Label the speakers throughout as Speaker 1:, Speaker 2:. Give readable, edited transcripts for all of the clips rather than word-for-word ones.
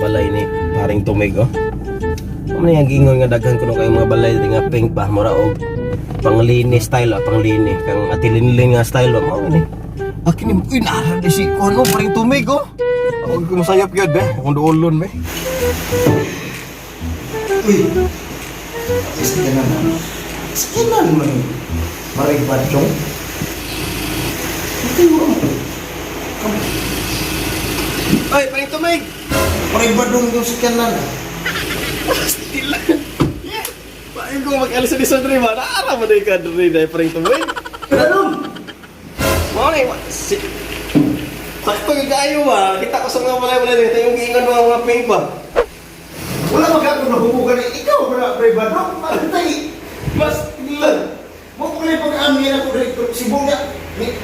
Speaker 1: Balay ni paring Tumig, oh. Ano yung gingon nga daghan kuno kay mga balay diri nga pink ba, mura og panglini style ah, panglini kang atilinlin nga style ba mao ni. Ah, kini, uy, naara di si kuno paring Tumig, oh. Ako ko masayop gyud be, akong duolon be.
Speaker 2: Uy! Sige na na. Sige na naman. Maray badyong. Hindi mo.
Speaker 1: Ay, paring Tumig.
Speaker 2: Maray badong yung sikanan.
Speaker 1: Stila. Yeah. Paano ko mag-alis sa Lisod rin ba? Naara mo na yung kadri na paring Tumig.
Speaker 2: Ganun!
Speaker 1: Mao ni si sakto gyud kaayo ba? Kita ko sa mga balay-balay dito yung giingon mga pink ba.
Speaker 2: Wala magkakon na humugan na ikaw ba pre badong? Marantay!
Speaker 1: Mas tilan.
Speaker 2: Mo ko lang pag-amin ako dito. Cebu nga.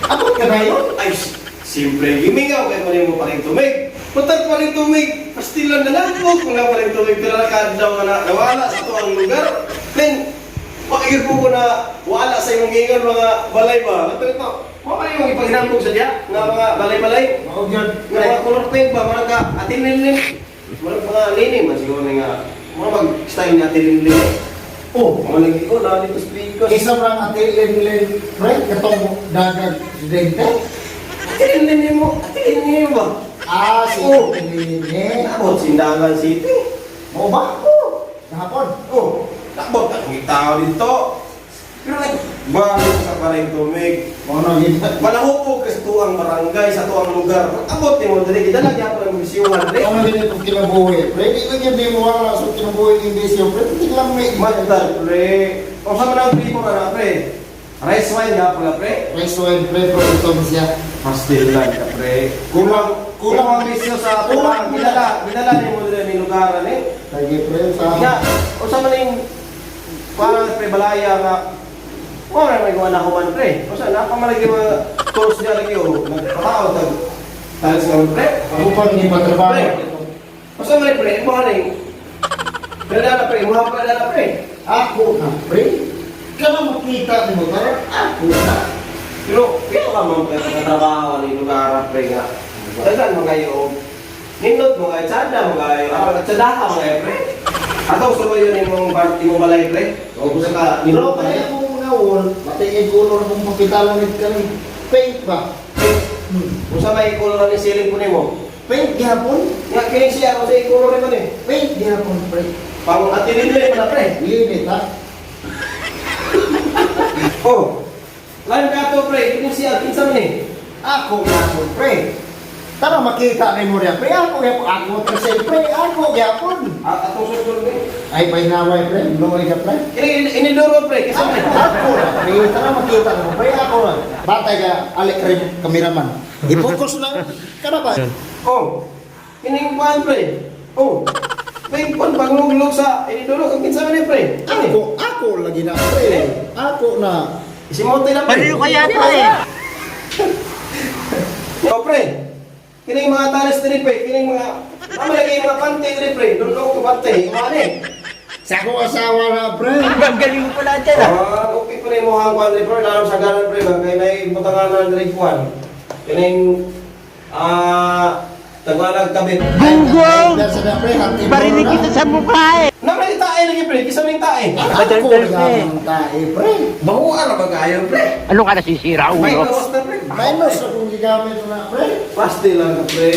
Speaker 2: Abot ka na yun?
Speaker 1: Ay, simple gimingaw kay mo mo paring Tumig. Puntag paring Tumig, pastilan na lang po kung nga paring Tumig pero nakadlaw nga na nawala sa tuang lugar. Then, makikir po ko na wala sa imong giingon mga balay ba. Ito ito. Mo man yung ipaghinambog sa diya nga mga balay-balay.
Speaker 2: Mao gyud.
Speaker 1: Nga mga color pink ba, mga ka atinlinlin. Mga mga lini man siguro nga mga mag style ni atinlinlin.
Speaker 2: Oh,
Speaker 1: Mga lagi ko na dito speakers.
Speaker 2: isa lang ate Lenlen pre katong dagat presidente.
Speaker 1: Atinlinlin mo, atinlinlin ba?
Speaker 2: Ah, si
Speaker 1: Oh.
Speaker 2: Ate Lenlen.
Speaker 1: Abot Sindangan City.
Speaker 2: Mo ba?
Speaker 1: Oh,
Speaker 2: Gahapon.
Speaker 1: oh, abot ang tao dito. Pero like, balik sa paring Tumig.
Speaker 2: Mao na gyud.
Speaker 1: Malahupog ka sa tuang barangay, sa tuang lugar. Abot ni mo diri, gidala gyapon ang misyuhan diri.
Speaker 2: Ano din itong kinabuhi? Pre, di lang yun di mo wala sa kinabuhi ng bisyo. Pre, hindi lang may...
Speaker 1: Matag, pre. O sa man ang pre ko na, pre? Rice wine nga pala, pre.
Speaker 2: Rice wine, pre, pero ito siya.
Speaker 1: Pastilan ka, pre.
Speaker 2: Kulang,
Speaker 1: Kulang ang bisyo sa
Speaker 2: Kulang.
Speaker 1: tuang. Gidala, gidala ni mo diri ni lugaran eh.
Speaker 2: Lagi, pre, sa...
Speaker 1: Nga, usa man yung parang pre balaya nga wala may gawa na human pre. Usa na pa man lagi mga tools niya lagi o nagpatao tag talis nga pre.
Speaker 2: Ako pa hindi matrabaho.
Speaker 1: Pre. Usa man pre, mo na yung dala pre, mo pa dala pre.
Speaker 2: Ako na, pre. Kaya makita mo, parang ako na.
Speaker 1: Pero pero ka mo pre trabaho ni lugar pre nga. Dagan mo kayo nindot mo kayo, tsada mo kayo, aron tsadaha mo kayo pre. Ato sulo yun imong imong balay pre. O gusto ka
Speaker 2: Pero
Speaker 1: nindot
Speaker 2: kaya akong mga wall, matingin ko lang kung mapitalan nito kami. Paint ba?
Speaker 1: Usa may color ni ceiling po nimo.
Speaker 2: Paint gihapon?
Speaker 1: Nga kini siya ako sa color nimo ni.
Speaker 2: Paint gihapon, pre.
Speaker 1: Pang atinilin mo na pre.
Speaker 2: Limit, ha?
Speaker 1: Oh. Lain ka to pre, kini siya kinsa man ni?
Speaker 2: Ako gihapon, pre. Tara makita ni mo riya, pre. Ako gihapon. Ako, pre, pre. Ako gihapon.
Speaker 1: Ah, atong sulod pre.
Speaker 2: Ay, pahinaway, pre. Luoy ka, pre.
Speaker 1: Kini inidoro pre, kinsa man ni?
Speaker 2: Ako na, pre. Tara makita mo, pre. Ako na. Batay ka, alik rin, kameraman. I-focus lang. Kana ba?
Speaker 1: Oh. Kining kuan pre. Oh. May kuan panguglog sa inidoro kang kinsa man ni pre. Kini.
Speaker 2: Ako, ako lagi na, pre. Ako na.
Speaker 1: Isimote lang pre.
Speaker 3: Baliw kaya pre.
Speaker 1: Oh pre. Kining mga talis diri pre, kining mga Tama lagi yung mga pante diri pre, dulo ko pante, mga ni.
Speaker 2: Sa akong asawa na, pre.
Speaker 3: Ang galing mo pala dyan ah.
Speaker 1: Ah, okay pa rin mo ang kwan pre, naram sa ganan pre, ba kay nay butangan na diri kwan. Kining tagwalag kabit.
Speaker 3: Gunggong!
Speaker 2: Ay, sa na, pre. Hati mo
Speaker 3: Barinig
Speaker 2: na.
Speaker 3: kita sa mukha eh.
Speaker 1: Namay tae lagi pre, kisa may tae.
Speaker 2: Ako
Speaker 3: Madaldal,
Speaker 2: lagi
Speaker 3: pre.
Speaker 2: ang tae, pre.
Speaker 1: Bahuan ra ba kayo pre?
Speaker 3: Ano ka nasisira
Speaker 1: May
Speaker 3: ulo?
Speaker 1: gawas na pre.
Speaker 2: Minus akong gigamit na, pre.
Speaker 1: Pasti lang ka, pre.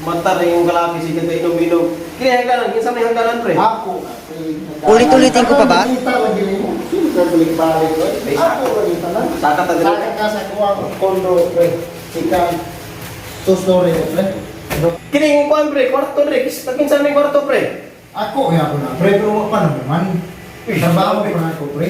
Speaker 1: Mata rin yung kalaki sige ka inom-inom. Kini hangganan, kinsa may hangganan pre?
Speaker 2: Ako na, pre.
Speaker 3: Ulit-ulitin ko pa ba?
Speaker 2: Makita lagi nimo. Sino ka balik-balik, pre?
Speaker 1: Ay,
Speaker 2: Ako lagi tanan.
Speaker 1: Saka ta diri.
Speaker 2: Saka ka sa kuwang kondo, pre. Ikaw, two-story, pre.
Speaker 1: Kini yung kwan pre, kwarto pre, kinsa kinsa may kwarto pre?
Speaker 2: Ako kaya ako na, pre, pero wa pa naman. Trabaho pa na ako, pre.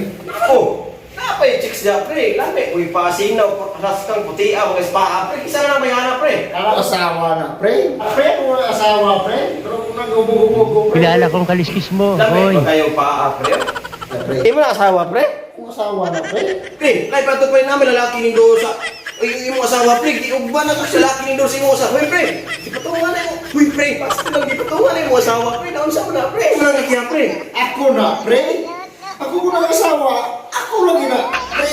Speaker 1: Oh, napay chicks dia pre, lami. Uy, pasinaw, raskang puti ang mga spa pre. Kinsa na may hana pre?
Speaker 2: Ako asawa na, pre. Pre, ako na asawa, pre. Pero kung nag-ubog-ubog ko, pre.
Speaker 3: Kilala kong kaliskis mo.
Speaker 1: Lami
Speaker 3: Hoy.
Speaker 1: ba kayo paa pre?
Speaker 2: Pre,
Speaker 1: Imo na asawa pre?
Speaker 2: ako asawa na, pre.
Speaker 1: Pre, lay pa pre namin lalaki ning do sa Uy, imo asawa pre, giugban na ka sa lalaki ning do sa imo asawa. Uy, pre, gipatungan na imo. Uy, pre, pasti lang gipatungan na imo asawa pre. Naon sa na pre? Imo na pre.
Speaker 2: Ako na, pre. Ako ko na asawa. Ako lagi na. Pre,